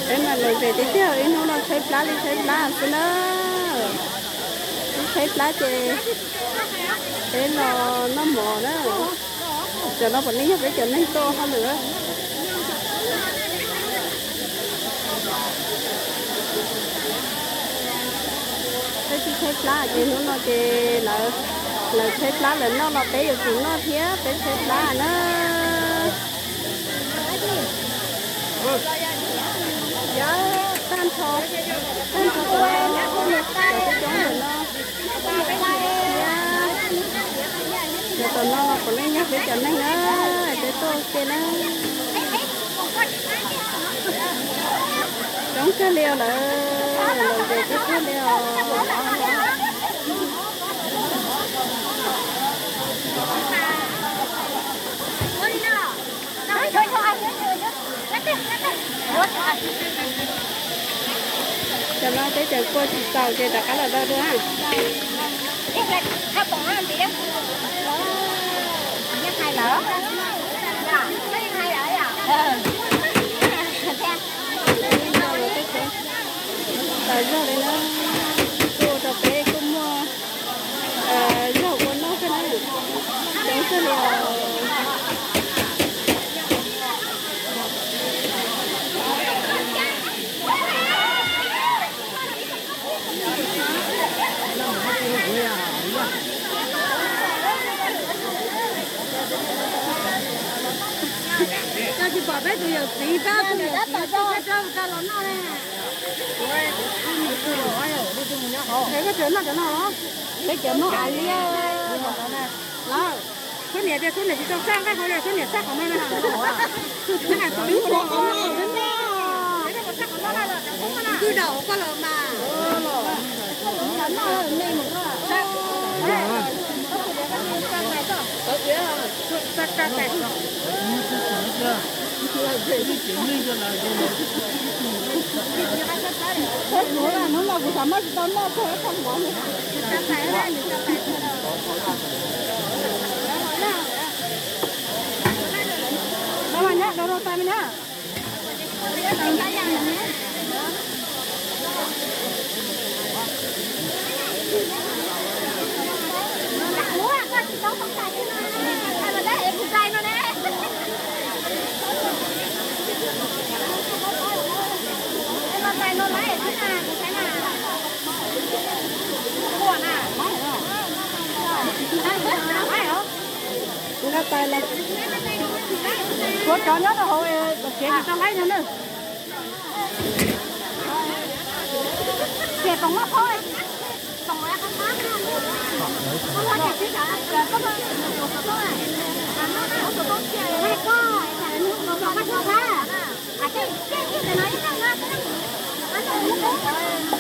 Peb mas lom zem tiag tiag, ib hnub no tshaib plab li tshaib plab xwb na. Ib tshaib plab ces peb los noj mov na. Cov no puav leej yog peb cov neeg tuaj hauj lwm. Peb tsis tshaib plab ces hnub no ces lawv tshaib plab lawv noj los peb yuav tsum noj thiab, peb tshaib plab na. Tag nrho, tag nrho cov coob coob ntawm no. Cov tom no puav leej yog peb cov neeg na, peb tuaj ua ke na. Coob kawg li os lawm, lom zem kawg kawg li os. Cov no peb cov kua tsis txaus ces rov qab los do dua. Tau zog li na, kuj rau peb kuj muaj zog ua noj xwb na, coob xwb li os. Koj tsis pom peb tus yawm txiv pab tus yawm txiv rau rau los noj ne. Es koj tseem noj cov no los? Peb cov Hmoob Alias. Lawm, txhua niam tias txhua niam tsis tau saj nqaij hauv li, txhua niam saj qhov no na. Kwj daum koj los mas. Hnub no kuv xav muab tsis tau noj kawg ib qho mov. No mas nyab, rau rau tais me na. Kuv nqa tais los. Kuv cov nyob rau hauv, kev tsis tau laib no na. Ces pom muab phob, pom muab phob, phob ces twb sawv, phob phob, phob cia, phob cia, phob cia, phob cia, phob cia.